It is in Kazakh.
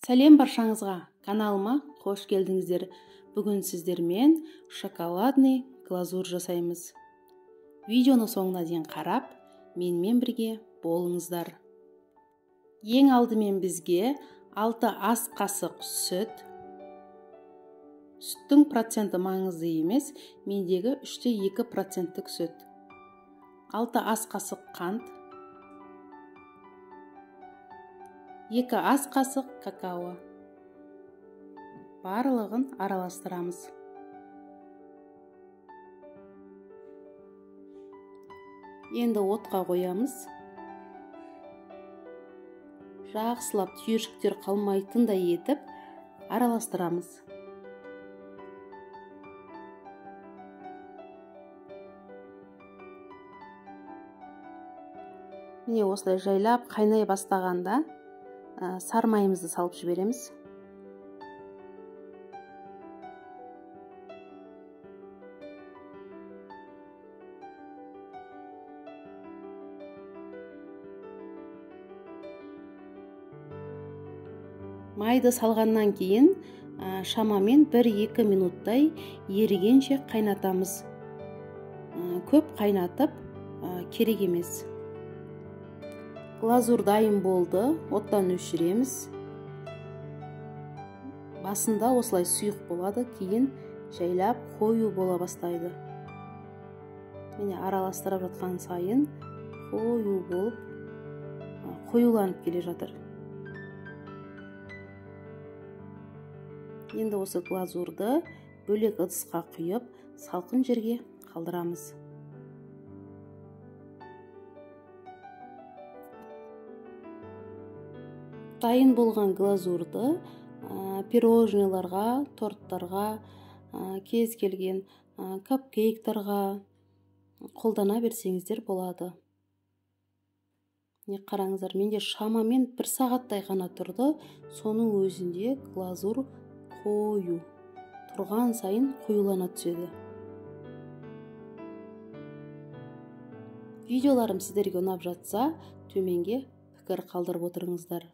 Сәлем баршаңызға, каналыма қош келдіңіздер. Бүгін сіздермен шоколадный глазурь жасаймыз. Видеоны соңына дейін қарап, менімен бірге болыңыздар. Ең алдымен бізге 6 ас қасық сүт. Сүттің проценті маңызды емес, мендегі 3,2% сүт. 6 ас қасық қант. 2 ас қасық какао. Барлығын араластырамыз. Енді отқа қоямыз. Жақсылап түйіршіктер қалмайтындай етіп араластырамыз. Міне осылай жайлап қайнай бастағанда сары майымызды салып жібереміз. Майды салғаннан кейін шамамен 1-2 минуттай ерігенше қайнатамыз. Көп қайнатып керек емес. Глазурь дайын болды, оттан өшіреміз. Басында осылай сұйық болады, кейін жайлап қою бола бастайды. Міне араластырып жатқан сайын қою болып, қоюланып келе жатыр. Енді осы глазурды бөлек ыдысқа құйып, салқын жерге қалдырамыз. Дайын болған глазурды пирожныйларға, торттарға, кез келген капкейктарға қолдана берсеңіздер болады. Не қараңыздар, менде шамамен 1 сағаттай ғана тұрды, соның өзінде глазур қою. Тұрған сайын қоюлана түседі. Видеоларым сіздерге ұнап жатса, төменге пікір қалдырып отырыңыздар.